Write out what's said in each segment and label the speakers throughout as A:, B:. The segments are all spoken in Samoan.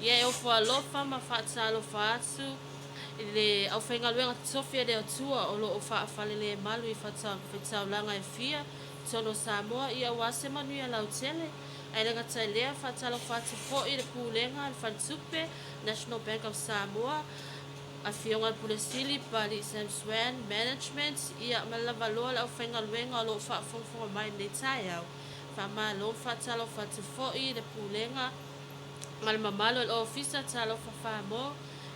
A: Ia e ofo alofa ma faatalofa atu i le aufaigaluega totofi a le Atua o lo o faafalelemalu i fatafaitaulaga e fia i totonu o Samoa, ia aua se manuia lautele. Ae le gata i lea, faatalofa atu foi i le Pulega a le Faletupe, National Bank of Samoa, Afioga i le Pule Sili, Papalii Sam Swan, Management, ia ma le lavaloa le aufaigaluega o lo o faafogafoga mai i lenei taeao. Faamalo ma faatalofa atu foi i le Pulega ma le mamalu o le Ofisa Talofa Famo,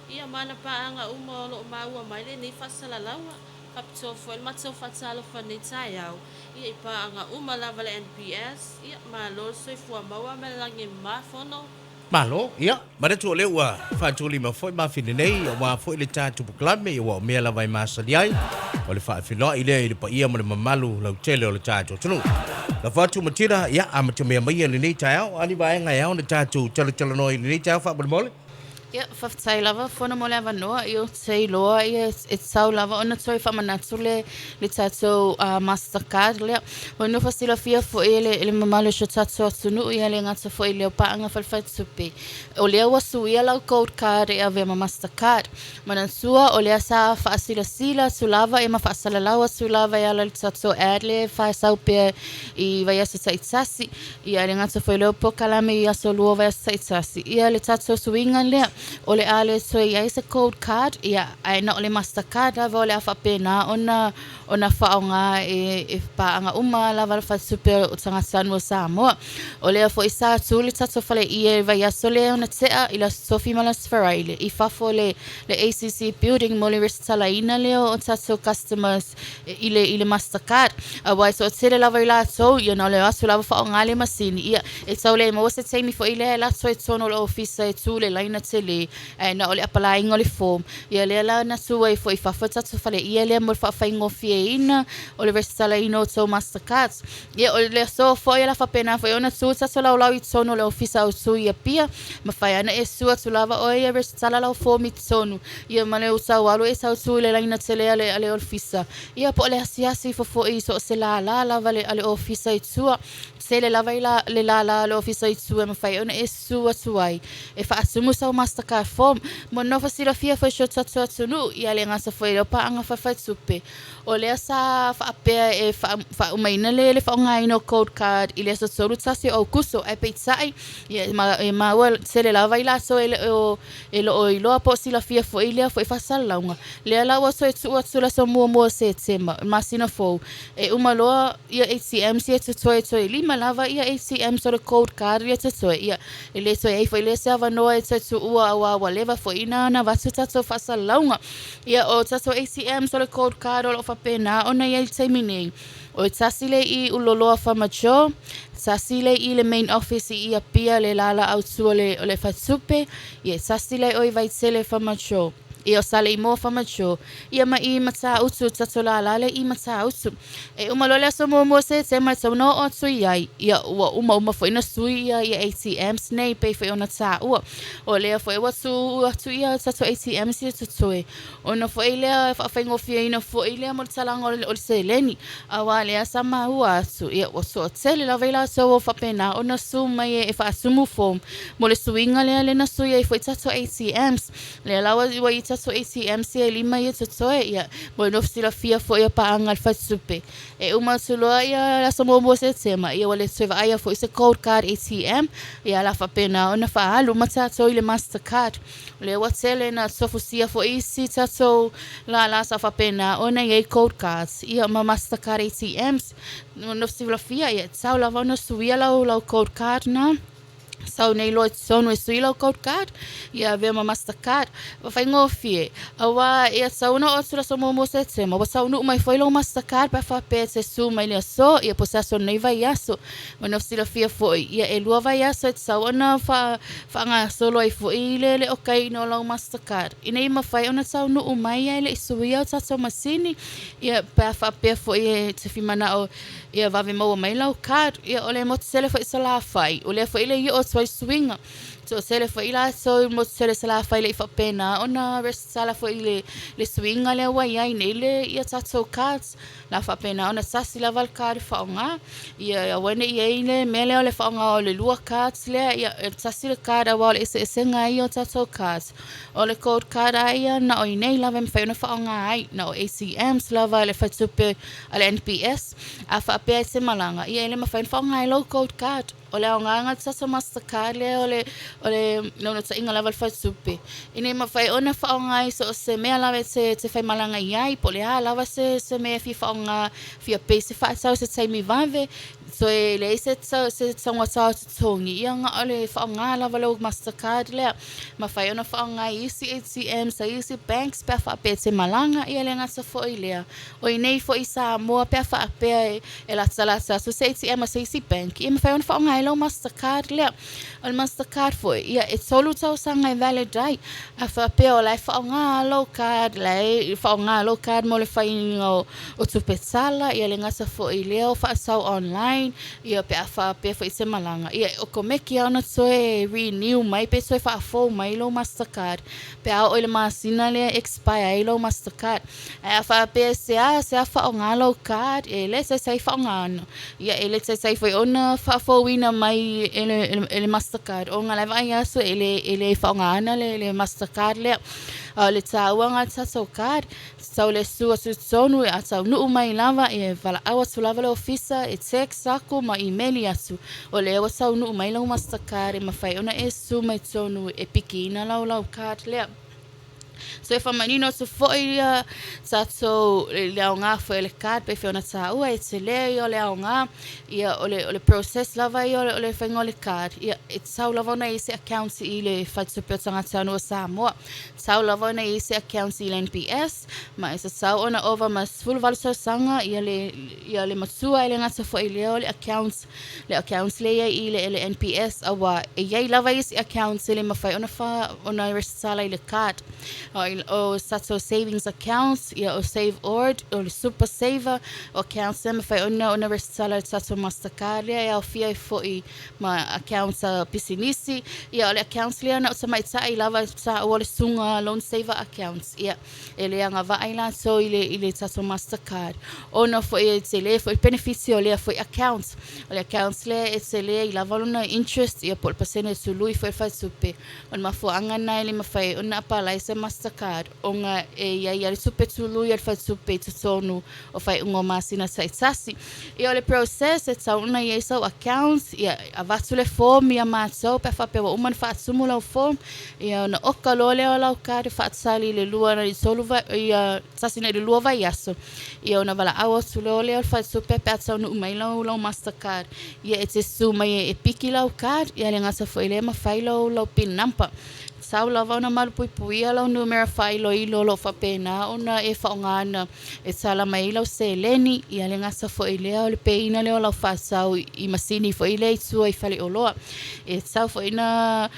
A: ia ma ana paaga uma o lo o maua mai lenei faasalalauga. Faapitoa foi le matou faatalofa i lenei taeao, ia i paaga uma lava a le NPS, ia malo le soifua maua ma le lagi e mama fono.
B: Malo, ia, manatu o lea ua faatulima foi mafine nei aua foi le tatou polokalame, aua o mea lava e masani ai, o le faafeiloai lea i le paia ma le mamalu lautele o le tatou atunuu. Lafo atu Matila, ia, amatamea maia lenei taeao, a ni vaega e ao ona tatou talatalanoa i lenei taeao faamolemole?
C: Ia, faafetai lava Fono mo le avanoa. Ia, ou te iloa ia e tatau lava ona toe faamanatu le le tatou Mastercard lea. Ua nofo silafia foi e le e le mamalu o si o tatou atunuu ia le gata foi i lea paaga faifaletupe. O lea ua suia lau gold card e avea ma Mastercard. Manatua o lea sa faasilasila atu lava ia ma faasalalau atu lava e ala i le tatou ad lea e faasau pea i vaiaso taitasi. Ia le gata foi lea o polokalame i aso lua o vaiaso taitasi. Ia le tatou suiga lea, o le a le toe i ai se gold card, ia ae na o le master card lava o le a faapena ona ona faaaoga e e paaga uma lava a le Faletupe o Tagatanuu o Samoa. O lea foi sa tu le tatou fale ie i le vaiaso lea ona tea i le Aso Tofi ma le Aso Faraile i fafo o le le ACC building mo le resitalaina lea o tatou customers i le i le master card aua e toatele lava i latou ia na o le o atu lava faaaoga le masini ia e tau le maua se taimi foi lea e alu atu ai i totonu o le ofisa e tu le laina tele ae na o le apalaiga o le form ia lea la na tu ai foi i fafo le tatou fale ie lea mo le faafaigofieina o le resitalaina o tou master cards ia o le aso foi la faapena foi ona tu tatou laulau i totonu o le ofisa autu i Apia mafai lava ona e susu atu lava oe e resitala lau form i totonu Ia ma le tau alu e sau tu i le laina tele a le, a le ofisa. Ia po o le asiasi ifo foi i so o se lālā lava a le, a le ofisa i tua. Tele lava i la, le lālā a le ofisa i tua e mafai ona e susu atu ai e faatumu sau Mastercard form. Mo nofo silafia foi si o tatou atunuu, ia le gata foi i lea paaga faifaletupe. O lea sa faapea e faaumaina le faaaogaina o gold card i le aso 31 o Aokuso, ae peitai, ia e maua tele lava i latou e le o e le o iloa po o silafia foi lea foi faasalalauga. Lea la ua toe tuu atu le aso muamua o Setema, masina fou, e uma loa ia ATMs ia totoe, toe lima lava ia ATMs o le gold card ia totoe, ia e le toe i ai foi lea se avanoa e toe tuua aua ua leva foi na avatu tatou faasalalauga. Ia o tatou ATMs o le gold card o lo o faapena ona i ai i le taimi nei, o le tasi lea i Ululoloa Farmer Joe, tasi lea i le main office i Apia le lala autu o le o le faletupe, ia tasi lea o i Vaitele Farmer Joe, ia o Saleimoa Farmer Joe, ia ma i Matautu tatou lala lea i Matautu. E uma loa le aso muamua o Setema e tatau ona oo atu i ai, ia ua umauma foi ona sui ia ia ATMs nei pei foi ona taua. O lea foi ua tuu atu ia tatou ATMs ia totoe, ona foi lea e faafaigofieina foi lea mo le talaga o le seleni. Aua lea sa maua atu, ia ua toatele lava i latou o faapena ona su mai e faatumu form mo le suiga lea lea na sui ai foi tatou ATMs. Lea la ua i ai tatou ATMs ia e lima ia totoe, ia, mo le nofo silafia foi o paaga a le faletupe. E uma atu loa ia le aso muamua o Setema, ia ua le toe vaaia foi se gold card ATM, ia o le a faapena ona faaalu uma tatou i le master card. O lea ua tele ina tofusia foi isi tatou lala sa faapena ona i ai gold cards, ia ma master card ATMs. Mo le nofo silafia, ia e tatau lava ona suia lau lau gold card na. Sau nei loa i totonu e sui lau gold card, ia avea ma master card. Ua faigofie, aua ia tatau ona oo atu i le aso muamua o Setema, ua taunuu mai foi lau master card pe a faapea e te su mai le aso, ia po o se aso o lenei vaiaso. Mo le silafia foi, ia e lua vaiaso e tatau ona faagasolo ai foi le le okaina o lau master card, ina ia mafai ona taunuu mai ae le i suia o tatou masini. Ia pe a faapea foi e te fia manao ia vave maua mai lau card, ia o le motu tele foi i Salafai, o lea foi e le i oo atu ai suiga. Toatele foi latou i le motu tele o Salafai e le i faapena ona resitala foi i le le suiga lea ua i ai nei le ia tatou cards. O le a faapena ona tasi lava le card e faaaoga. Ia aua ne i i ai le mea lea o le faaaoga o le lua cards lea, ia e tasi le card aua o le eseesega ia o tatou cards. O le gold card lava ia na o i inei lava e mafai ona faaaoga ai, na o ATMs lava a le faletupe a le NPS. A faapea e te malaga, ia e le mafai ona faaaoga ai lau gold card. O le aoga o le tatou Mastercard lea o le o le naunautaiga lava o le faletupe, ina ia mafai ona faaaoga i so o se mea lava e te te faimalaga i ai, po o le a lava se se mea e fia faaaoga, fia pay se faatau i se taimi vave, toe leai se se taugata o totogi, ia na o le faaaoga lava o lau Mastercard lea. Mafai ona faaaoga i isi ATMs a isi banks pe a faapea e te malaga, ia e le gata foi i lea. O i inei foi i Samoa pe a faapea e e latalata atu se ATM a se isi bank, ia e mafai ona faaaoga ai lau Mastercard lea. O le Mastercard foi, ia e 3 tausaga e valid ai. A faapea o la e faaaoga lou card, la e faaaoga lou card mo le faiga o tupe tala, ia le gata foi i lea o faatau online, ia pe a faapea foi e te malaga, ia e okomeki lava ona toe renew mai pe toe faafou mai lou Mastercard pe a oo i le masina lea e expire ai lou Mastercard. Ae a faapea e seasea faaaoga lou card, e le taitai faaaogaina, ia e le taitai foi ona faafouina mai e le, e le Mastercard, ona o la e vaai atu e le, e le faaaogaina le, le Mastercard lea. A o le taua o le tatou card, tatau le susu atu i totonu, a taunuu mai lava, e valaau atu lava le ofisa, e text aku ma imeli atu, o lea ua taunuu mai lau Mastercard e mafai ona e susu mai totonu e pikiina lau lau card lea. Toe faamanino atu foi ia tatou i le aoga foi o le card pei foi ona taua e tele ia o le aoga ia o le o le process lava ia o le faiga o le card ia e tatau lava ona i ai se account i le Faletupe o Tagatanuu o Samoa. Tatau lava ona i ai se account i le NPS ma e tatau ona ova ma 18 tausaga ia le ia le matua e le gata foi i lea o le account le accounts lea i ai i le, le NPS aua e i ai lava isi accounts e le mafai ona fa ona resitala i le card. O, o tatou savings accounts, ia o Save Ord, o le Super Saver, o accounts lea mafai ona ona resitala i le tatou Mastercard lea e aofia ai foi ma accounts a pisinisi. Ia o le accounts lea na o tamaitai lava taua o le suga loan saver accounts. Ia e le agavaa i latou i le, i le tatou Mastercard, ona foi e tele foi le penefiti o lea foi account. O le account lea e tele ai lava lona interest, ia po o le pasene e sului foi le faletupe. O le mafuaaga lena e le mafai ai ona apalai se Mastercard, ona e i ai lava le tupe tului a le faletupe i totonu o faaiuga o masina taitasi. Ia o le process e tatau ona i ai sau account, ia avatu le form ia matou pe a faapea ua uma ona faatumu lau form, ia ona oka loa lea o lau card e faatali i le 2 i le 3 vai, ia 1 i le 2 vaiaso, ia ona valaau atu loa lea o le faletupe pe a taunuu mai lau lau Mastercard. Ia e te susu mai e piki lau card, ia le gata foi i lea ma fai lau lau pin number. Tatau lava ona malupuipuia lau numera faailoilo o lo o faapena ona e faaaogaina e tala mai ai lau seleni, ia le gata foi lea o le pay ina lea o lau faatau i masini foi lea i tua i faleoloa. E tatau foi na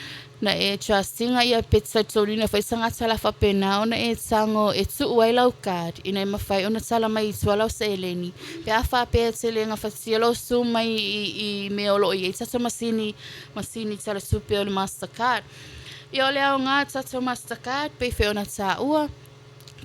C: na e trust ina ia pe talitonu foi se tagata o le a faapena ona e tago e tuu ai lau card ina ia mafai ona tala mai i tua lau seleni pe a faapea e te le gafatia lou susu mai i mea o lo o i ai tatou masini masini tala tupe o le Mastercard. Ia o le aoga o tatou Mastercard pei foi ona taua,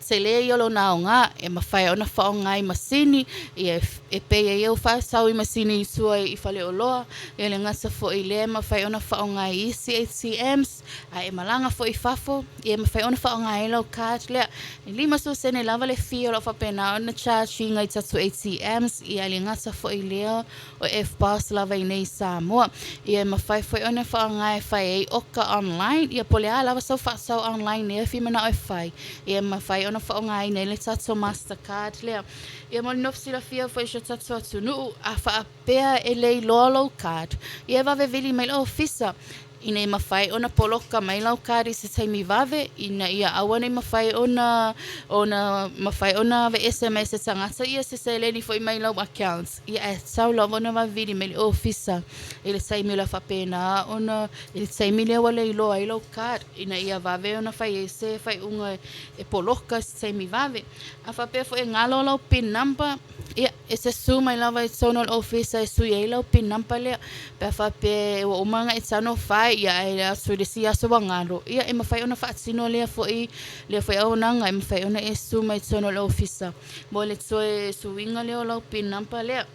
C: tele ia lona aoga e mafai ona faaaoga i masini, ia e pay ai au faatau i masini i tua i faleoloa, ia le gata foi i lea e mafai ona faaaoga i isi ATMs, a e malaga foi i fafo, ia e mafai ona faaaoga ai lau card lea. E 50 sene lava le fee o lo o faapena ona charge ina i tatou ATMs, ia le gata foi i lea o EFTPOS lava i inei i Samoa. Ia e mafai foi ona faaaoga e fai ai oka online, ia po o le a lava sau faatau online ea e fia manao e fai, ia e mafai ona faaaogaina ai le tatou Mastercard lea. Ia mo le nofo silafia foi i si o tatou atunuu, a faapea e le iloa lou card, ia e vave vili mai le ofisa ina ia mafai ona poloka mai lau card i se taimi vave, ina ia aua ne i mafai ona ona mafai ona aveese mai e se tagata ia se seleni foi mai lau account. Ia ae tatau lava ona vave vili mai le ofisa i le taimi o le a faapena ona i le taimi lea ua le iloa ai lau card ina ia vave ona fai ai se faaiuga e poloka i se taimi vave. A faapea foi e galo lau pin number, ia E te su mai lava i totonu o le ofisa e sui ai lau pin number lea. Pe a faapea ua uma ona e tano fai, ia ae atu i le isi aso ua galo, ia e mafai ona faatino lea foi lea foi auaunaga e mafai ona e su mai totonu o le ofisa mo le toe suiga lea o lau pin number lea.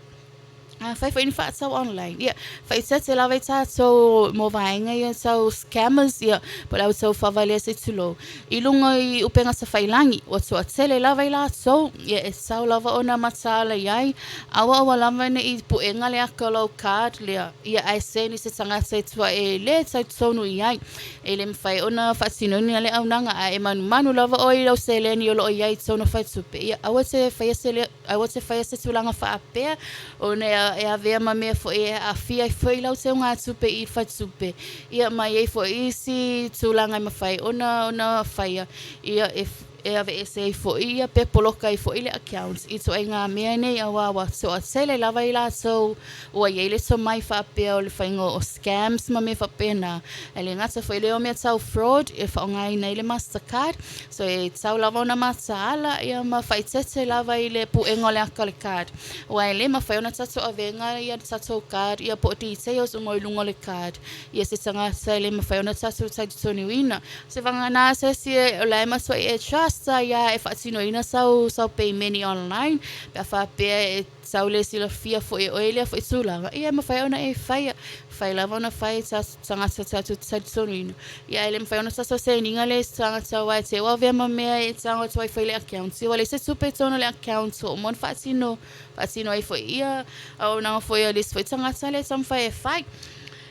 C: Afai foi ni faatau online, ia, faaeteete lava i tatou mo vaega ia tau scammers, ia, po o le au tau faavalea se i tulou, i luga i upega tafailagi, ua toatele lava i latou, ia, e tatau lava ona mataala i ai, aua aua lava ne i puega le aka o lau card lea, ia, ae send i se tagata e tua e le talitonu i ai. E le mafai ona faatinoina le auaunaga, ae manumanu lava oe i lau seleni o lo o i ai i totonu o faletupe, ia, aua te faia se leo. Aua te faia se tulaga faapea, ona e avea ma mea foi e aafia ai foi lau teugatupe i faletupe, ia ma i ai foi isi tulaga e mafai ona ona faia, ia e e aveese ai foi ia pe poloka ai foi le account i ituaiga mea nei aua ua toatele lava i latou ua i ai le tomai faapea o le faiga o scams ma mea faapena. Ae le gata foi lea o mea tau fraud e faaaogaina ai le Mastercard. So e tatau lava ona mataala ia ma faaeteete lava i le puega o le aka o le card. Aua e le mafai ona tatou avega ia le tatou card ia po o details uma i luga o le card ia se tagata e le mafai ona tatou talitonuina. Se vagana se isi o la e matuai e trust ai lava e faatinoina sau sau payment online pe a faapea e Sau le silafia foi e oe lea foi tulaga, ia e mafai ona e faia. Fai lava ona fai e tagata tatou te talitonuina. Ia ae le mafai ona tatou send ina le isi tagata aua e te ua avea ma mea e tago atu ai foi le account. Ia ua leai se tupe i totonu o le account ua uma ona faatino, faatino ai foi ia auaunaga foi a le isi foi tagata lea e taumafai e fai.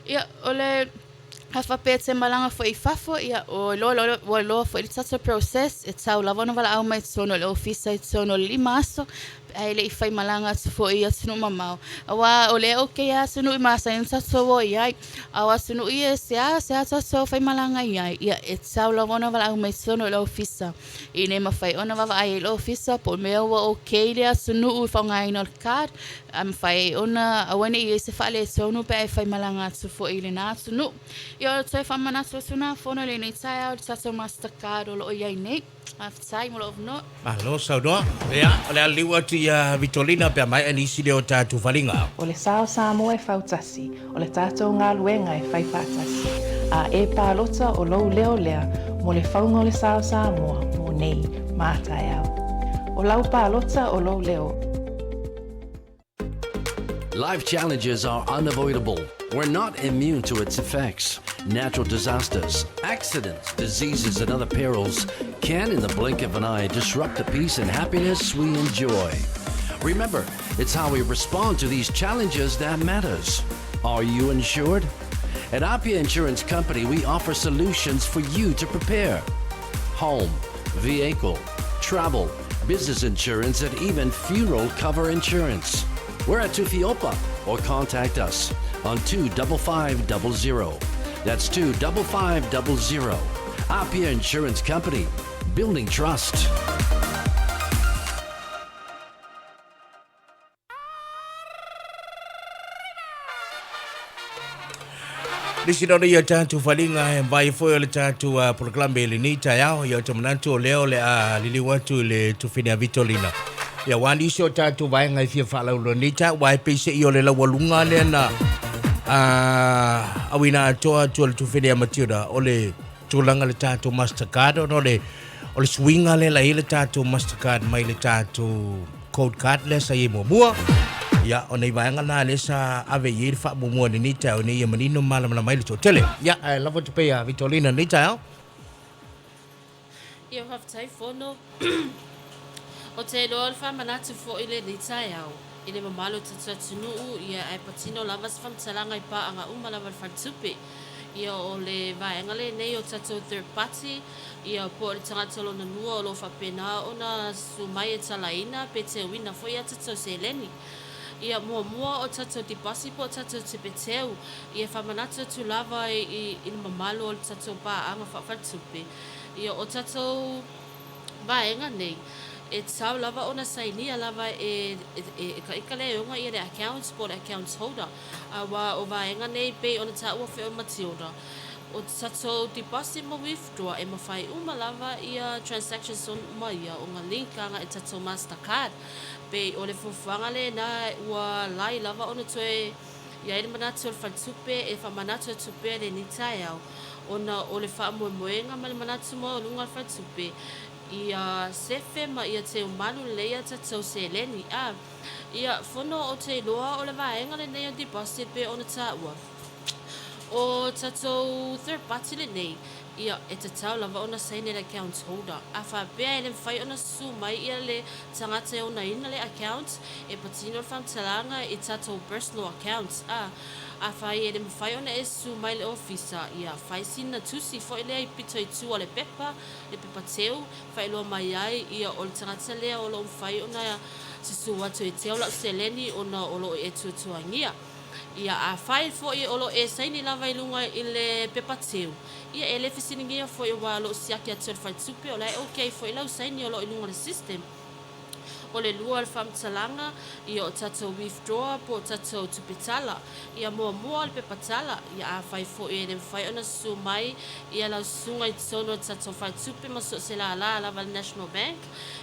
C: Ia o le A faapea e te malaga foi i fafo, ia, ua iloa loa, ua iloa foi le tatou process, e tatau lava ona valaau mai i totonu o le ofisa i totonu o le 5 aso, ae le i faimalaga atu foi i atunuu mamao. Aua o lea okay lava atunuu i masani ona tatou o i ai, a o atunuu ia e seasea tatou faimalaga i ai, ia, e tatau lava ona valaau mai i totonu o le ofisa. Ina ia mafai ona vaavaai ai le ofisa po o le mea ua okay le atunuu i faaaogaina o le card, ae mafai ai ona aua ne i i ai se faaletonu pe a e faimalaga atu foi i lena atunuu. Ia, o le toe faamanatu atu lena fono i lenei taeao i le tatou Mastercard o lo o i ai nei. Faafetai mo lou avanoa.
B: Malo saunoa. Ia, o le a liliu atu ia Vitolina pe a maea nisi lea o tatou faliga.
D: O le sa o Samoa e fautasi, o le tatou galuega e fai faatasi. A e palota o lou leo lea mo le fauga o le sa o Samoa mo nei ma taeao. O lau palota o lou leo.
E: Life challenges are unavoidable. We're not immune to its effects. Natural disasters, accidents, diseases, and other perils can, in the blink of an eye, disrupt the peace and happiness we enjoy. Remember, it's how we respond to these challenges that matters. Are you insured? At Apia Insurance Company, we offer solutions for you to prepare. Home, vehicle, travel, business insurance, and even funeral cover insurance. We're at Tufiopa or contact us on 25500. That's 25500. Apia Insurance Company, building trust.
B: Nisi nona ia tatou faliga e vai foi o le tatou polokalame i lenei taeao. Ia ou te manatu o lea o le a liliu atu i le tufine a Vitolina. Ia aua nisi o tatou vaega e fia faalauiloa i lenei taeao, aua e peiseai o le laualuga lea na auina atoa atu e le tufine a Matilda o le tulaga i le tatou Mastercard ona o le o le suiga lea la i ai le tatou Mastercard mai le tatou code card lea sa i ai muamua. Ia, o nei vaega na lea sa ave i ai le faamuamua i lenei taeao ina ia manino ma malamalama ai le toatele. Ia, ae lafo atu pea ia Vitolina i lenei taeao.
A: Ia, faafetai Fono. Ou te iloa o le faamanatu foi i lenei taeao i le mamalu o tatou atunuu, ia, ae patino lava se faamatalaga i paaga uma lava a le Faletupe. Ia, o le vaega lenei o tatou third party, ia, po o le tagata lona lua o lo o faapena ona susu mai e talaina pe teuina foi a tatou seleni. Ia, muamua o tatou dipasi po o tatou tupe teu, ia, faamanatu atu lava i le mamalu o le tatou paaga faafaletupe. Ia, o tatou vaega nei, e tatau lava ona sainia lava e ka ika le oga ia le accounts po o le accounts holder. Aua o vaega nei pei ona taua foi o Matilda. O tatou deposit ma withdraw e mafai uma lava ia transactions uma ia ona link agai i tatou Mastercard. Pei o le fuafuaga lena ua lai lava ona toe i ai le manatu o le faletupe e faamanatu atu pea lenei taeao ona o le faamoemoega ma le manatu maualuga o le faletupe ia sefe ma ia teumalu lelei a tatou seleni. A ia fono ou te iloa o le vaega lenei o deposit pei ona taua. O tatou third party lenei, ia, e tatau lava ona saina le account holder. A faapea e le mafai ona susu mai ia le tagata e onaina le account, e patino le faamatalaga i tatou personal accounts. A, afai e le mafai ona e susu mai le ofisa, ia, fai sina tusi foi lea i pito i tua o le pepa, le pepa teu, faailoa mai ai, ia, o le tagata lea o lo o mafai ona susu atu e teu lau seleni ona o lo o e tuatuagia. Ia, afai foi o lo o e saini lava i luga i le pepa teu, ia e le fesiligia foi aua o lo o siaki atu e le faletupe o la e ok foi lau saini o lo o i luga o le system. O le lua o le faamatalaga, ia o tatou withdraw po o tatou tupe tala. Ia muamua o le pepa tala, ia afai foi e le mafai ona susu mai ia lau susuga i totonu o le tatou faletupe ma so o se lala lava a le National Bank,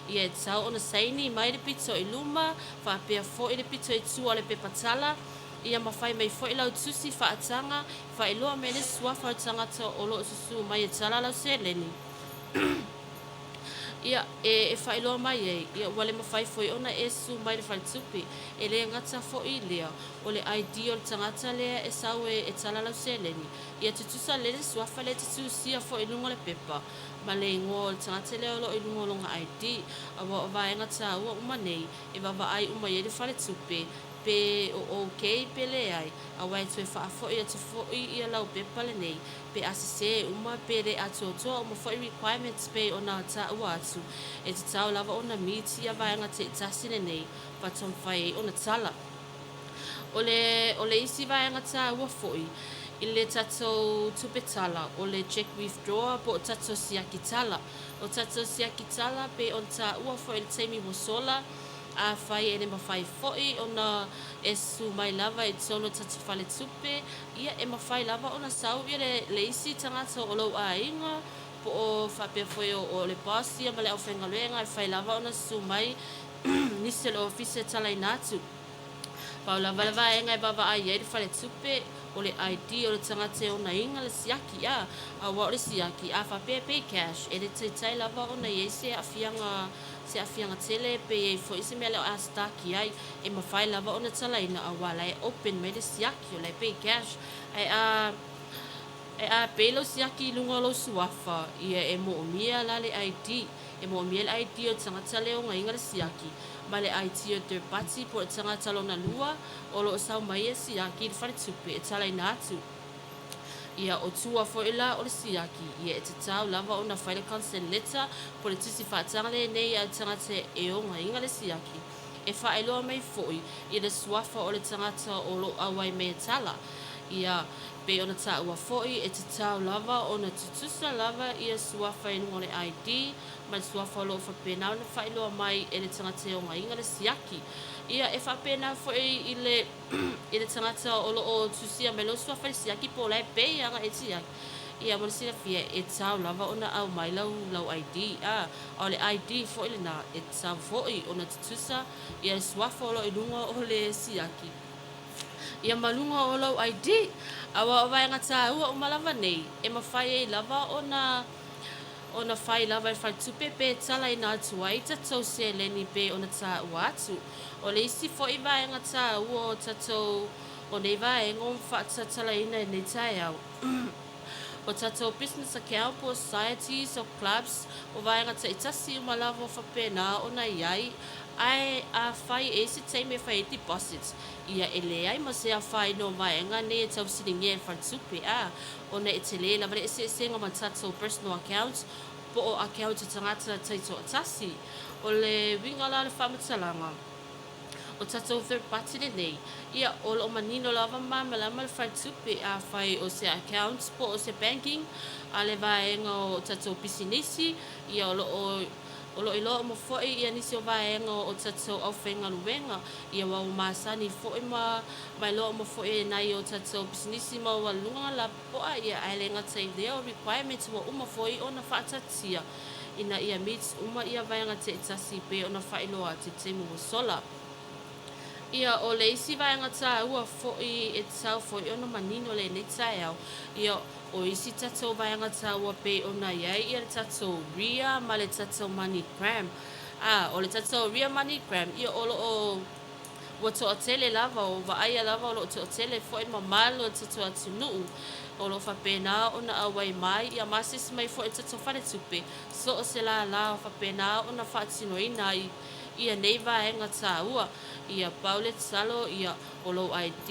A: ia e tatau ona saini mai le pito i luma, Faapea foi le pito i tua o le pepa tala, ia ma fai mai foi lau tusi faataga, faailoa mai le suafa o le tagata o lo o susu mai e tala lau seleni. Ia, e, e faailoa mai ai, ia ua le mafai foi ona e susu mai le faletupe. E le gata foi i lea, o le ID o le tagata lea e sau e, e tala lau seleni. Ia tutusa lelei le suafa lea e te tusia foi i luga o le pepa, ma le igoa o le tagata lea o lo o i luga o lona ID, aua o vaega taua uma nei e vaavaai uma i ai le faletupe, pe o ok pe leai, aua e toe faafoi atu foi ia lau pepa lenei, pe a sese uma pe le atoatoa uma foi requirements pei ona taua atu, e tatau lava ona meet ia vaega taitasi lenei faatoa mafai ai ona tala. O le, o le isi vaega taua foi i le tatou tupe tala, o le check withdraw po o tatou siaki tala. O tatou siaki tala pei ona taua foi i le taimi ua sola, afai e le mafai foi ona e susu mai lava i totonu o tatou faletupe, ia e mafai lava ona sau ia le, le isi tagata o lou aiga po o faapea foi o, o le boss ia ma le aufaigaluega e mafai lava ona susu mai nisi o le ofisa e talaina atu. Pau lava le vaega e vaavaai i ai le faletupe, o le ID o le tagata e onaina le siaki, a, aua o le siaki, a faapea e pay cash, e le taitai lava ona i ai se aafiaga, se aafiaga tele pe i ai foi se mea le o a stuck i ai, e mafai lava ona talaina aua la e open mai le siaki, o la e pay cash. Ae a, ae a pay lau siaki i luga o lou suafa, ia e moomia la le ID. E moomia le ID o le tagata le ogaina le siaki ma le ID o le third party po o le tagata lona lua o lo o sau mai e siaki i le faletupe e talaina atu. Ia, o tua foi la o le siaki, ia e tatau lava ona fai le consent letter po o le tusi faataga lenei a le tagata e ogaina le siaki. E faailoa mai foi i le suafa o le tagata o lo o auai mai e tala. Ia, pei ona taua foi, e tatau lava ona tutusa lava ia suafa i luga o le ID ma le suafa o lo o faapena ona faailoa mai e le tagata e ogaina le siaki. Ia, e faapena foi i le i le tagata o lo o tusia mai lou suafa i le siaki po o la e pay ana e siaki. Ia, mo le silafia, e tatau lava ona aumai lau lau ID, a, a o le ID foi lena, e tatau foi ona tutusa ia le suafa o lo o i luga o le siaki. Ia ma luga o lou ID. Aua o vaega taua uma lava nei, e mafai ai lava ona ona fai lava e le faletupe pe talaina atu ai tatou seleni pei ona taua atu. O le isi foi vaega taua o tatou o nei vaega ua faatatalaina i lenei taeao, o tatou business account po o societies o clubs, o vaega taitasi uma lava o faapena ona i ai, ae afai e i ai se taimi e fai ai deposits, ia e leai ma se afaina o vaega nei e tausiligia e le faletupe, a, ona e tele lava le eseesega ma tatou personal accounts po o accounts a tagata taitoatasi. O le uiga la o le faamatalaga, o tatou third party lenei, ia, o lo o manino lava ma malamalama le faletupe, afai o se accounts po o se banking a le vaega o tatou pisinisi, ia, o lo o O lo o iloa uma foi ia nisi o vaega o tatou aufaigaluega, ia ua ua masani foi ma ma iloa uma foi e nai o tatou pisinisi maualuluga lapopoa, ia ae le gata i lea o requirements ua uma foi ona faataatitia ina ia meet uma ia vaega taitasi pei ona faailoa atu i taimi ua sola. Ia, o le isi vaega taua foi e tatau foi ona manino lenei taeao, ia, o isi tatou vaega taua pei ona i ai ia le tatou Ria ma le tatou MoneyGram. A, o le tatou Ria MoneyGram, ia o lo o ua toatele lava, o vaaia lava o lo o toatele foi mamalu o le tatou atunuu o lo o faapena ona auai mai, ia ma asiasi mai foi i le tatou faletupe, so o se lālā o faapena ona faatinoina ai ia nei vaega taua. Ia pau le tatalo, ia o lou ID,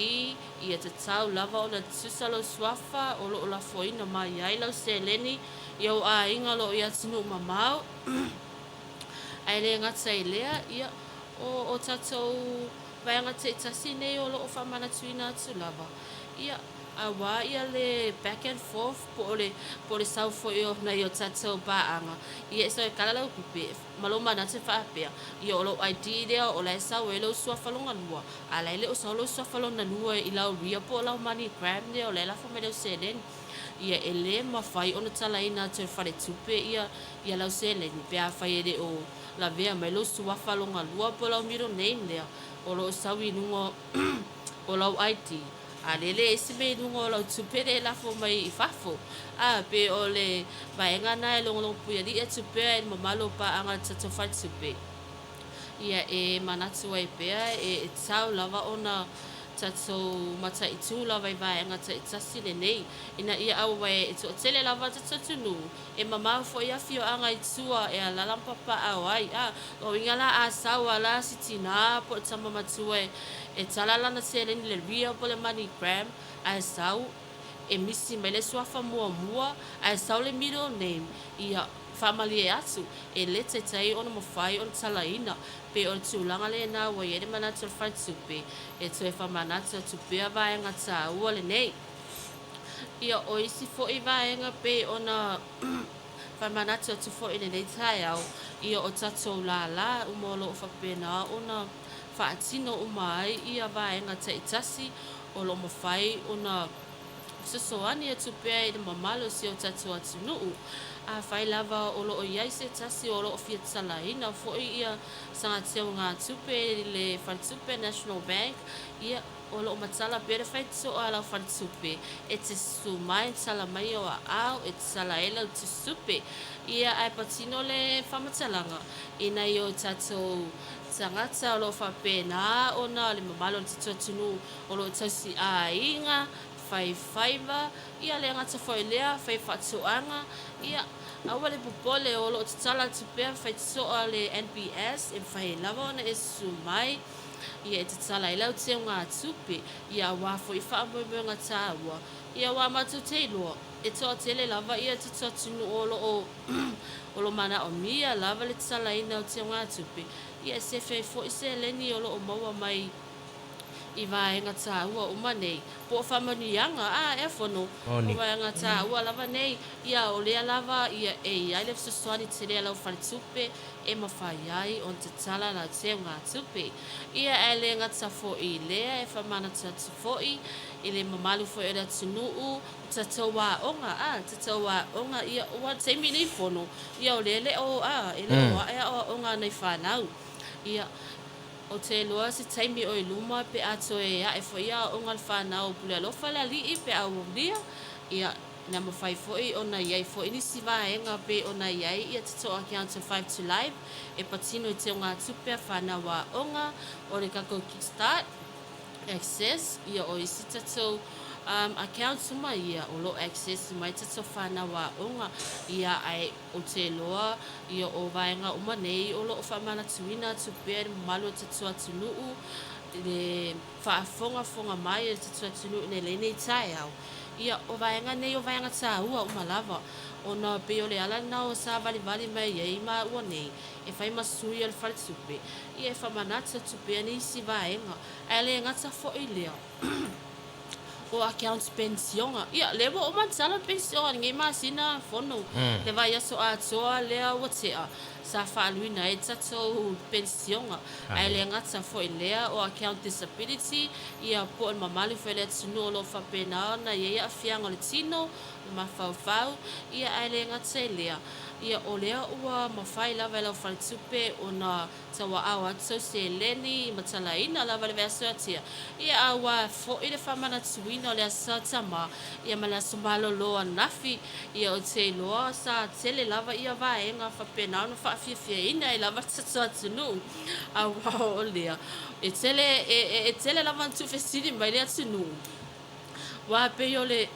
A: ia tatau lava ona tutusa lou suafa o lo o lafoina mai ai lau seleni i ou aiga o lo o i atunuu mamao. Ae le gata i lea, ia, o, o tatou vaega taitasi nei o lo o faamanatuina atu lava, ia, auā ia le back and forth po o le, po o le sau foi o nai o tatou paaga, ia e sau e kala lau tupe, ma lou manatu e faapea, ia o lou ID lea o la e sau ai lou suafa lona lua, a la e le o sau lou suafa lona lua i lau Ria po o lau MoneyGram lea o la e lafo mai lau seleni. Ia e le mafai ona talaina atu e le faletupe ia ia lau seleni pe afai e le o lavea mai lou suafa lona lua po o lau middle name lea o lo o sau i luga o lau ID. A lele ese mea i luga o lau tupe lea e lafo mai i fafo. A, pei o le vaega lena e logologo puialii atu pea i le mamalu o paaga a le tatou faletupe. Ia e manatu ai pea e tatau lava ona tatou mataitū lava i vaega taitasi lenei ina ia auai e toatele lava le tatou atunuu e mamao foi afioaga i tua e alala ma papaao ai. A, o uiga la a sau a la si tinā po o le tama matua e tala lana seleni i le Ria po o le Money Gram ae sau e misi mai le suafa muamua ae sau le middle name ia faamalie atu e le taitai ona mafai ona talaina pei o le tulaga lena ua i ai le manatu o le faletupe e toe faamanatu atu pea vaega taua lenei. Ia o isi foi vaega pei ona faamanatu atu foi i lenei taeao, ia o tatou lālā uma o lo o faapena ona faatino uma ai ia vaega taitasi o lo o mafai ona fesoasoani atu pea i le mamalu o si o tatou atunuu. Afai lava o lo o i ai se tasi o lo o fia tatalaina foi ia sana teugatupe i le faletupe National Bank, ia o lo o matala pea le faitotoa a lau faletupe e te susu mai e tala mai ou aao e tatala ai lau tusitupe. Ia ae patino le faamatalaga i nai o tatou tagata o lo o faapena ona le mamalu o le tatou atunuu o lo o tausi aiga, fai faiva, ia le gata foi lea, fai faatoaga, ia aua le popole o lo o tatala atu pea faitotoa le NPS e mafai ai lava ona e susu mai. Ia e tatala ai lau teugatupe, ia auā foi faamoemoega tāua, ia auā matou te iloa, e toatele lava ia tatou atunuu o lo o o lo o manaomia lava le tatalaina o teugatupe, ia e sefe ai foi seleni o lo o maua mai i vaega tāua uma nei, po o faamanuiaga, a, ea fono, o vaega tāua lava nei, ia o lea lava ia e i ai le fesoasoani tele a lau faletupe e mafai ai ona tatala lau teugatupe. Ia ae le gata foi i lea, e faamanatu atu foi i le mamalu foi o le atunuu, o tatou aoga, a, tatou aoga, ia ua taimi nei fono, ia o lea e le o, a, e le o ae aoaoga a nai fanau. Ia, ou te iloa se taimi o i luma pe a toe ae foi aoaoga a le fanau o Pulealofa le alii pe a ua ulia, ia, Ina mafai foi ona i ai foi nisi vaega pei ona i ai ia Toto Account o Five to Live e patino i teugatupe a whanau aoga o le tatou Kickstart Access ia o isi tatou um accounts uma ia o lo o access uma ai tatou whanau aoga ia ae ou te iloa ia o vaega uma nei o lo o faamanatuina atu pea i le mamalu o tatou atunuu i le faafogafoga mai a le tatou atunuu i lenei taeao. Ia, o vaega nei o vaega tāua uma lava, ona pei o le ala lena o sāvalivali mai ai māua nei e fai ma sui o le faletupe, ia e faamanatu atu pea nisi vaega, ae le gata foi lea. O accounts penisiona. Ia, lea ua uma ona tatala le penisiona i lenei masina Fono. Le vaiaso atoa lea ua tea, sa faaluina ai le tatou penisiona. Ae le gata foi i lea, o account disability, ia po o le mamalu foi o le atunuu o lo o faapena ona i ai aafiaga o le tino, le mafaufau, ia ae le gata i lea, ia o lea ua mafai lava e lau faletupe ona Tauaao atu sau seleni ma talaina lava le vaiaso atia, ia a ua foi le faamanatuina o le Aso Tama, ia ma le Aso Malolo anafi, ia ou te iloa sa tele lava ia vaega faapena ona faafiafiaina ai lava le tatou atunuu, aua o lea e tele e tele lava ona tuufesili mai le atunuu, aua pei o le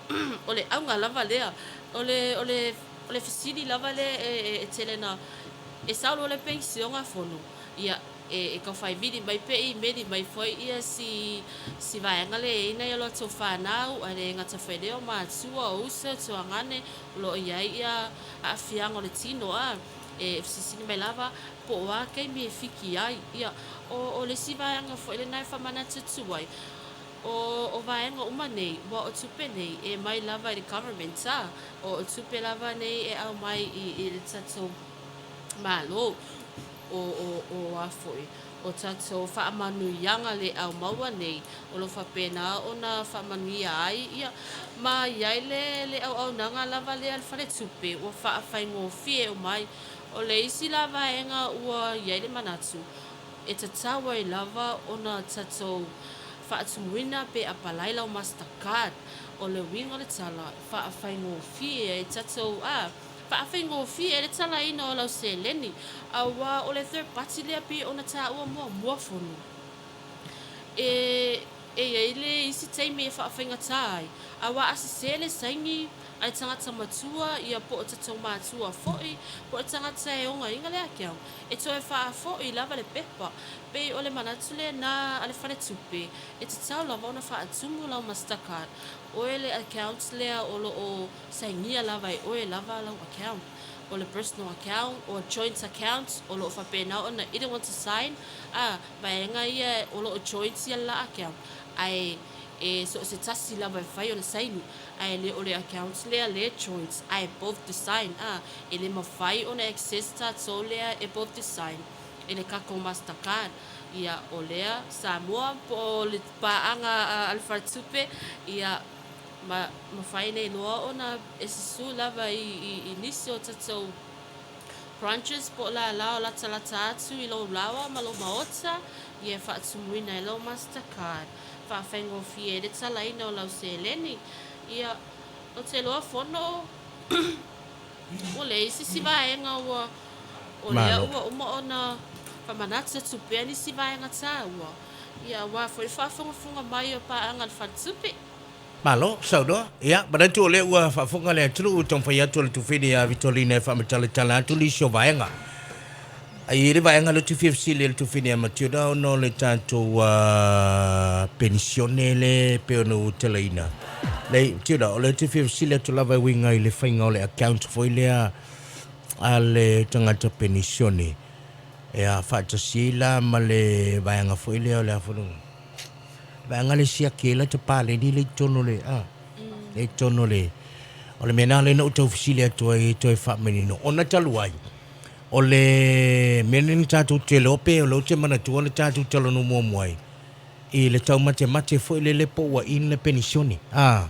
A: o le auga lava lea, o le o le o le fesili lava lea e tele na E sau loa le penisiona fono, ia, e tau faivili mai pe imeli mai foi ia si si vaega lea e i ai nai a latou fanau, ae le gata foi i lea o matua, o uso, o tuagane, o lo o i ai ia aafiaga o le tino a, e fesilisili mai lava po o a taimi e fiki ai. Ia, o o le isi vaega foi lena e faamanatu atu ai, o o vaega uma nei, ua o tupe nei e mai lava i le government a, o tupe lava nei e aumai i i le tatou Malo, o, o, o a foi, o tatou faamanuiaga le au maua nei, o lo o faapena ona faamanuia ai, ia, ma i ai le, le auaunaga lava lea a le faletupe ua faafaigofie uma ai. O le isi la vaega ua i ai le manatu, e tatau ai lava ona tatou faatumuina pe apalai lau Master Card. O le uiga o le tala, faafaigofie ai tatou, a. Faafaigofie ai le talaina o lau seleni, aua o le third party lea pei ona taua muamua fono. E e i ai le isi taimi e faafaigata ai, aua a sese le saini a le tagata matua ia po o tatou matua foi, po o le tagata e ogaina le account, e toe faafoi lava le pepa. Pei o le manatu lena a le faletupe, e tatau lava ona faatumu lau Mastercard, oe le account lea o lo o Sainia lava e oe lava lau account. O le personal account or joint account o lo o faapena ona either want to sign a vaega ia o lo o joint ia le la account ae e so o se tasi lava e fai o le saini ae le o le account lea le joint ae both to sign a e le mafai ona access tatou lea e both to sign e le tatou master card ia o lea Samoa po o le paaga a le faletupe ia Ma, mafai nei loa ona e susu lava i, i, i nisi o tatou branches po o lala o latalata atu i lou laoa ma lou maota, ia e faatumuina ai lau Mastercard. Faafaigofie ai le talaina o lau seleni. Ia, ou te iloa fono ua leai se isi vaega ua, o lea ua uma ona faamanatu atu pea nisi vaega taua, ia aua foi le faafogafoga mai o paaga a le faletupe.
B: Malo, saunoa. Ia, manatu o lea ua faafofoga le atunuu i taumafai atu a le tufini ia Vitolina e faamatalatala atu nisi o vaega. Ai i le vaega lea ou te fia fesili i le tufini ia Matilda ona o le tatou penisione lea e pei ona ou talaina. Nei, Matilda, o lea ou te fia fesili atu lava e uiga i le faiga o le account foi lea a le tagata penisione. Ia, faatasi ai la ma le vaega foi lea o le a foi Vaega le siaki ai la te paleni le i totonu o le, a, le i totonu o le, o le mea na lea na ou tau fesili atu ai e toe faamanino. Ona talu ai, o le mea lenei na tatou te iloa pe o lea ou te manatua le tatou talanoa muamua ai, i le taumatemate foi lele po ua in le penisione, a.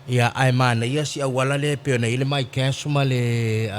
B: Ia, ae manaia si auala lea e pei ona i ai le MyCash ma le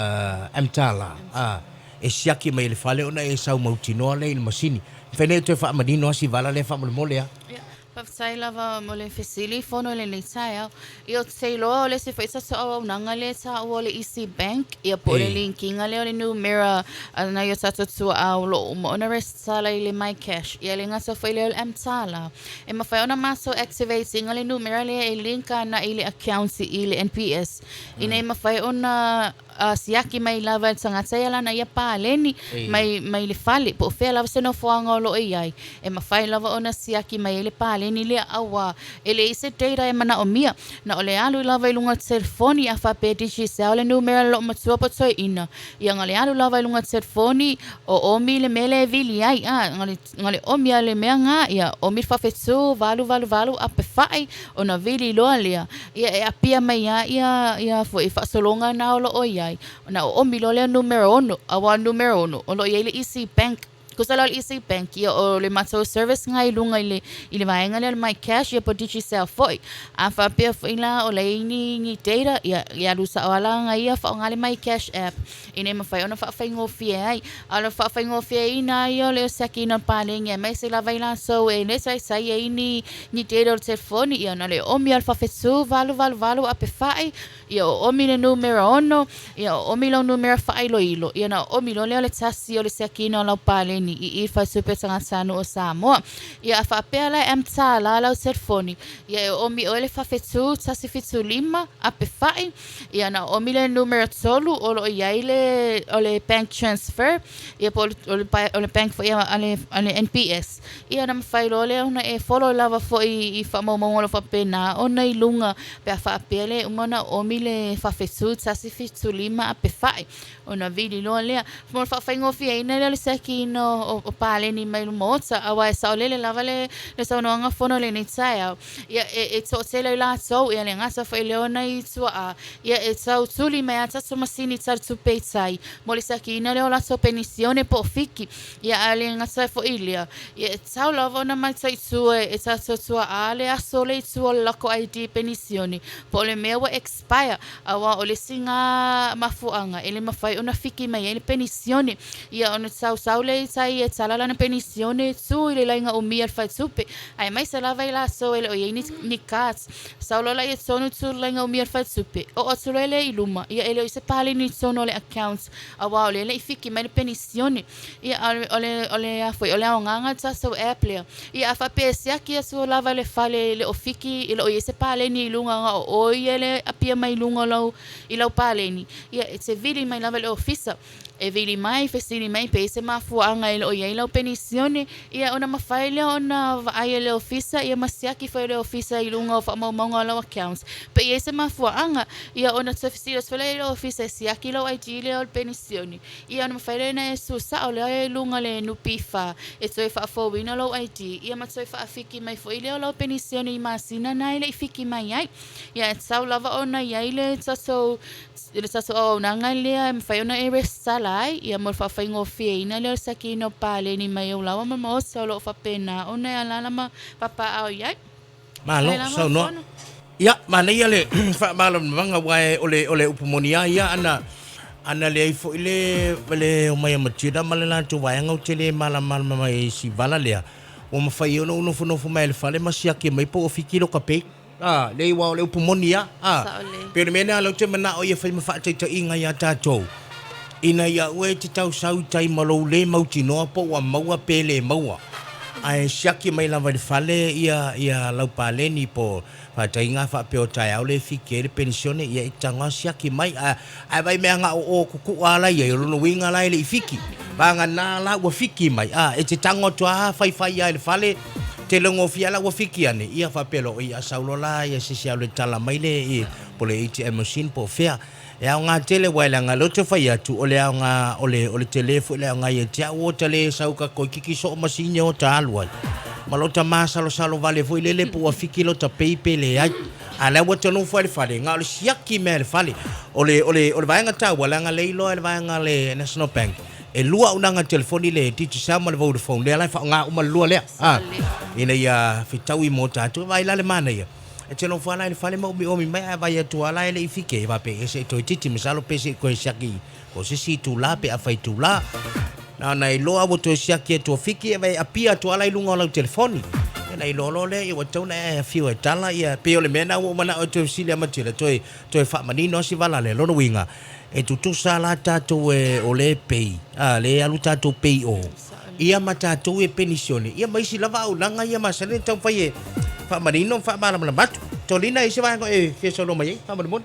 B: mTala, a, e siaki mai e le fale ona e sau mautinoa lea i le masini. Mafai nei toe faamanino lava si vala lea faamolemole a.
C: Ia, faafetai lava mo le fesili fono i lenei taeao. Ia, ou te iloa o le isi foi tatou auaunaga lea e taua o le EC Bank, ia po o le linkiga lea o le numera a nai o tatou tuaa o lo o uma ona resitala i le MyCash, ia le gata foi lea o le mTala. E mafai ona matou activate ina le numera lea e link ana i le account i le NPS, ina ia mafai ona siaki mai lava e le tagata ia lana ia paleni mai mai le fale po o fea lava se nofoaga o lo o i ai. E mafai lava ona siaki mai ai le paleni lea auā e leai se data e manaomia. Na o le alu lava i luga o le telefoni a faapea e Digicel le numera a le loomatua po o toeaina. Ia na o le alu lava i luga o le telefoni o omi le mea lea e vili ai a na o le Na o le omi lava le mea lena, ia omi le faafetu 888 ape fai ona vili loa lea, ia e apia mai lava ia ia foi faasologa na o lo o i ai, ona oomi loa lea numera 6, aua o le numera 6 o lo o i ai le EC Bank. Tusa la o le EC Bank, ia o le matou service lena i luga i le i le vaega lea o le MyCash ia po o Digicel foi. A faapea foi la o la e i ai ni ni data, ia e alu sao lava la ana ia faaaoga le MyCash app ina ia mafai ona faafaigofie ai. A o le faafaigofieina ia o le siakiina o le paleni aemaise lava i latou e le taitai ai ni ni data o le telefoni, ia na o le oomi lava o le faafetu 888 ape fai, ia oomi le numera 6, ia oomi lau numera faailoilo, ia ona oomi loa lea o le tasi o le siakiina o lau paleni i i i le Faletupe o Tagatanuu o Samoa. Ia a faapea la e mtala lau telefoni, ia e oomi oe le faafetu 175 ape fai, Ia na oomi le numera 3 o lo o i ai le o le bank transfer ia po o le o le bank foi a le a le NPS. Ia ona mafai loa lea ona e follow lava foi i faamaumauga o lo o faapena ona i luga pe a faapea le uma ona oomi le faafetu 175 ape fai ona vili loa lea. Mo le faafaigofieina lea o le siakiina o paleni mai le Maota aua e saolele lava le saunoaga fono i lenei taeao. Ia, e toatele ai latou, ia le gata foi lea o nai tuaa, ia e tau tuli mai a tatou masini tali tupe i tai mo le siakiina lea o latou penisione po o fiki. Ia a le gata foi lea, ia e tatau lava ona mataitu e tatou tuaa le aso le itu o le lakou ID penisione po o le mea ua expire, aua o le isi na mafuaaga e le mafai ona fiki mai ai le penisione. Ia ona sausau lea i tai e tala lana penisione tu i le laina umia o le faletupe, aemaise lava i latou e le o i ai ni, ni cards. Sau loa laia tonu tu i le laina umia o le faletupe, oo atu loa lea i luma, ia e le o i se paleni i totonu o le account, aua o lea e le i fiki mai le penisione. Ia, a o le, o le, a foi, o le aogaga o le tatou app lea, ia a faapea e siaki atu lava i le fale e le o fiki, e le o i ai se paleni i luga na o oe ia le apia mai i luga o lau, i lau paleni, ia e te vili mai lava i le ofisa. E vili mai, fesili mai pe i ai se mafuaaga e le o i ai lau penisione, ia ona mafai lea ona vaai e le ofisa ia ma siaki foi e le ofisa i luga o faamaumauga o lau accounts. Pe i ai se mafuaaga, ia ona toe fesili atu foi lea i le ofisa e siaki lau ID lea o le penisione, ia ona mafai lea ona e susao lea i luga o le NPF e toe faafouina lou ID, ia ma toe faafiki mai foi lea o lau penisione i masina na e le i fiki mai ai. Ia e tatau lava ona i ai le tatou I le tatou auaunaga lea e mafai ona e resitala ai, ia mo le faafaigofieina lea o le siakiina o paleni mai ou laua ma maota o lo o faapena ona e alaala ma papaaao i ai.
B: Malo
C: Failama
B: saunoa.
C: Fono.
B: Ia, manaia le faamalamalamaga aua e o le o le upu moni lava ia ana ana leai foi le le omai a Matilda ma le latou vaega ou te le malamalama mai i si vala lea ua mafai ai ona ou nofonofo mai i le fale ma siaki mai po o fiki loka pei. A, leai aua o le upu moni lava. A,
A: Sao lelei.
B: pei o le mea lena lea ou te manao ia fai ma faataitaiga ia tatou, ina ia aua e te tausau i tai ma lou le mautinoa po ua maua pe le maua, ae siaki mai lava i le fale ia, ia lau paleni po o faataiga faapea o taeao le fiki ai le penisione, ia e tago lava siaki mai. Ae, ae vaai mea na o o kukua la i ai, o lona uiga la e le i fiki. Vagana la ua fiki mai, a, e te tago atu lava faifai lava i le fale, te logofia la ua fiki ane, ia faapea loa, oi a sau loa la ia se isi alu e tala mai le, i, po o le ATM machine po o fea. E aoga tele aua e leaga o lea ou te fai atu, o le aoga, o le, o le tele foi le aoga ia te au, o ta le sau ka toeitiiti soo masini o ta alu ai. Ma lota masalosalo vale foi lele po ua fiki lota pay pe leai. A lea ua te nofo ai i le fale, na o le siaki mea i le fale. O le, o le, o le vaega taua, leaga lea iloa e le vaega a le National Bank, e lua auaunaga telefoni le Digicel ma le Vodafone, lea la e faaaoga uma le lua lea, a, ina ia fetaui mo tatou. Vaai la le manaia, e te nofo lava la i le fale ma omiomi mai, ae vaai atu lava la e le i fike, e faapea, se i toeitiiti masalo pe se i toe siaki po o se isi itula pe afa itula. Na ona iloa ua toe siaki atu o Fiki e vai apia atu ala i luga o lau telefoni. Ia na iloa loa lea ia ua tatau ona e afio e tala ia pei o le mea lena ua ou manao e toe fesili ia Matila toe toe faamanino lava si vala lea. Lona uiga e tutusa la tatou e o lea e pay a lea e alu tatou pay o ia ma tatou e penisione ia ma isi lava auaunaga ia masani ona taumafai e faamanino ma faamalamalama atu. Tolina e i ai se vaega e fia saunoa mai ai faamolemole?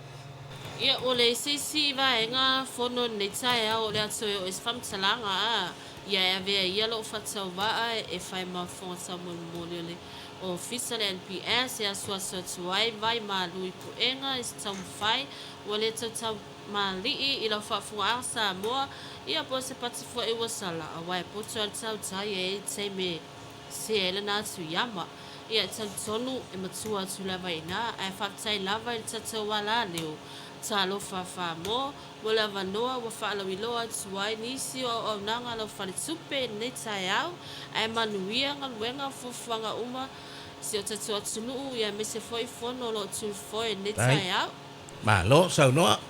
A: Ia, ua leai se isi vaega fono i lenei taeao o le a toe oo i se faamatalaga, a ia e avea ia lou faatauvaa e fai ma fofoga taumolimoli o le Ofisa le NPS e asuasu atu ai vai malu i puega i se taumafai ua le tautaumalii i lau faafogaaga Samoa, ia po o se pati foi ua sala, aua e poto lava le tautai e i ai le taimi e se ai lana atu iama. Ia, e talitonu e matua atu lava i ina, ae faafetai lava i le tatou alaleo Talofa Samoa mo le avanoa ua faalauiloa atu ai nisi o auaunaga a lau faletupe i lenei taeao, ae manuia galuega ma fuafuaga uma si o tatou atunuu, ia aemaise foi fono o lo o tulifoe i lenei
B: Faafetai.
A: taeao.
B: Malo saunoa.